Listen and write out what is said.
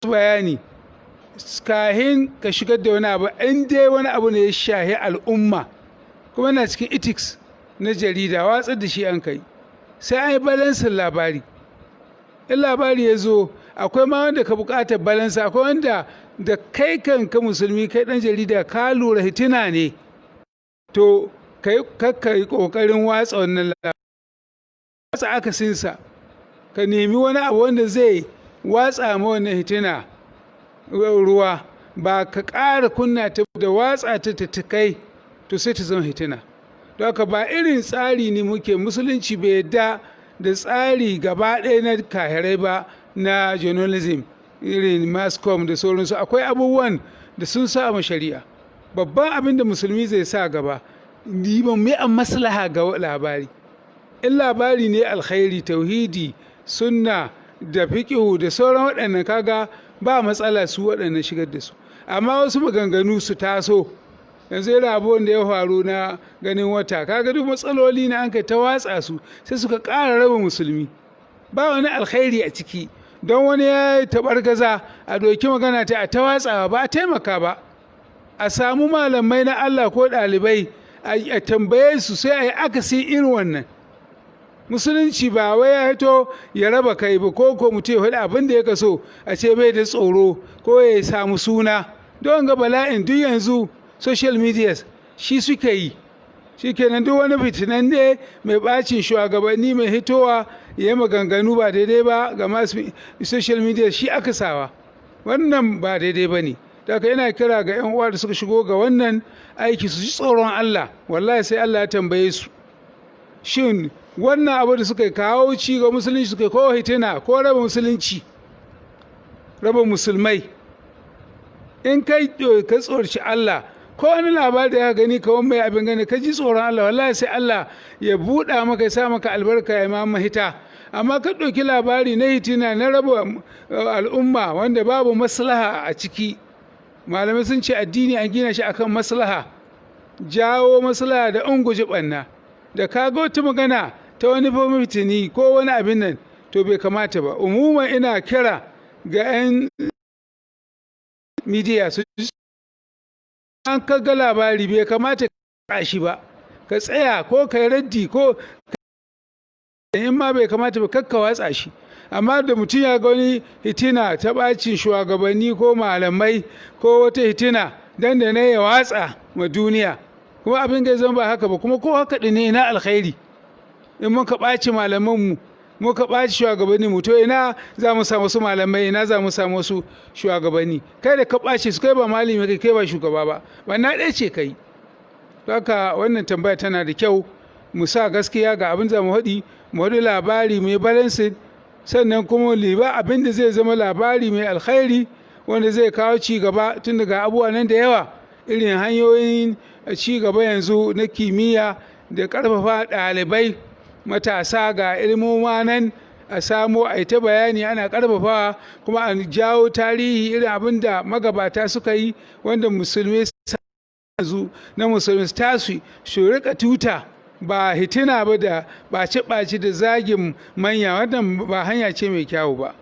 Bayani kahin ka shigar da wani abu, in dai wani abu ne ya shahi al'umma, kuma yana cikin ethics na jarida, watsar da shi an kai. Sai an yi balancing labari. In labari ya zo, akwai ma wanda ka bukatar balance, akwai wanda da kai kanka musulmi, kai dan jarida, ka lura hitina ne, to kai kakka yi kokarin watsa wannan labari. Watsa akasinsa, ka nemi wani abu wanda zai watsa ma wannan hitina ruwa, ba ka ƙara kunna ta da watsa ta ta kai, to sai ta zama hitina. Don haka ba irin tsari ne muke. Musulunci bai yadda da tsari gaba ɗaya na kahirai ba na journalism, irin mass com da sauransu. Akwai abubuwan da sun sa ma shari'a. Babban abin da musulmi zai sa gaba, diban mai an maslaha ga labari. In labari ne alkhairi, tauhidi, sunna da fiqihu da sauran waɗannan, kaga ba matsala su waɗannan shigar da su. Amma wasu maganganu su taso yanzu, irin abubuwan da ya faru na ganin wata, kaga duk matsaloli na an kai ta watsa su, sai suka ƙara raba musulmi. Ba wani alkhairi a ciki don wani ya yi taɓargaza a ɗauki magana ta a ta watsawa. Ba a taimaka ba. A samu malamai na Allah ko ɗalibai a tambaye su, sai a yi akasi irin wannan. Musulunci ba wai ya hito ya raba kai ba, ko mutum ya faɗi abin da ya kaso, a ce bai da tsoro ko ya samu suna. Don ga bala'in duk yanzu social media shi suke yi. Shikenan, duk wani fitinan ne mai bacin shugabanni, mai hitowa ya yi maganganu ba daidai ba ga masu social media, shi aka sawa. Wannan ba daidai ba ne. Daga ina kira ga 'yan uwa da suka shigo ga wannan aiki su ji tsoron Allah. Wallahi sai Allah ya tambaye su, shin wannan abu da suka kawo ci ga musulunci suka ko hitina ko raba musulunci, raba musulmai? In kai ka tsorci Allah, ko wani labari da ya gani kawai mai abin gani, ka ji tsoron Allah, wallahi sai Allah ya buɗa maka, ya sa maka albarka, ya ma mahita. Amma ka ɗauki labari na hitina, na raba al'umma, wanda babu maslaha a ciki. Malamai sun ce addini an gina shi akan maslaha, jawo maslaha da unguji ɓanna. Da ka ga wata magana ta wani fitini ko wani abin nan, to bai kamata ba. Umuman ina kira ga 'yan midiya su an kaga labari, bai kamata ka shi ba, ka tsaya ko ka yi raddi, ko in ma bai kamata ba, kakka watsa shi. Amma da mutum ya ga wani hitina ta ɓacin shugabanni ko malamai ko wata hitina, dan da ya watsa ma duniya, kuma abin da zama ba haka ba. Kuma ko haka ne, ina alkhairi in muka ɓaci malamanmu, muka ɓaci shugabanni mu? To ina za mu samu su malamai? Ina za mu samu su shugabanni? Kai da ka ɓace su, kai ba malami kai, kai ba shugaba ba, wannan ɗaya ce kai. Haka wannan tambaya tana da kyau. Mu sa gaskiya ga abin da mu haɗi, mu haɗi labari mai balancing, sannan kuma liba abin da zai zama labari mai alkhairi wanda zai kawo ci gaba, tun daga abubuwa nan da yawa, irin hanyoyin ci gaba yanzu na kimiyya da ƙarfafa ɗalibai matasa, ga ilmoma nan a samo, a ta bayani, ana ƙarfafawa, kuma a jawo tarihi irin abin da magabata suka yi, wanda musulmi yanzu na musulmi tasu su rika tuta, ba hitina ba da ɓace-ɓace da zagin manya. Wannan ba hanya ce mai kyawu ba.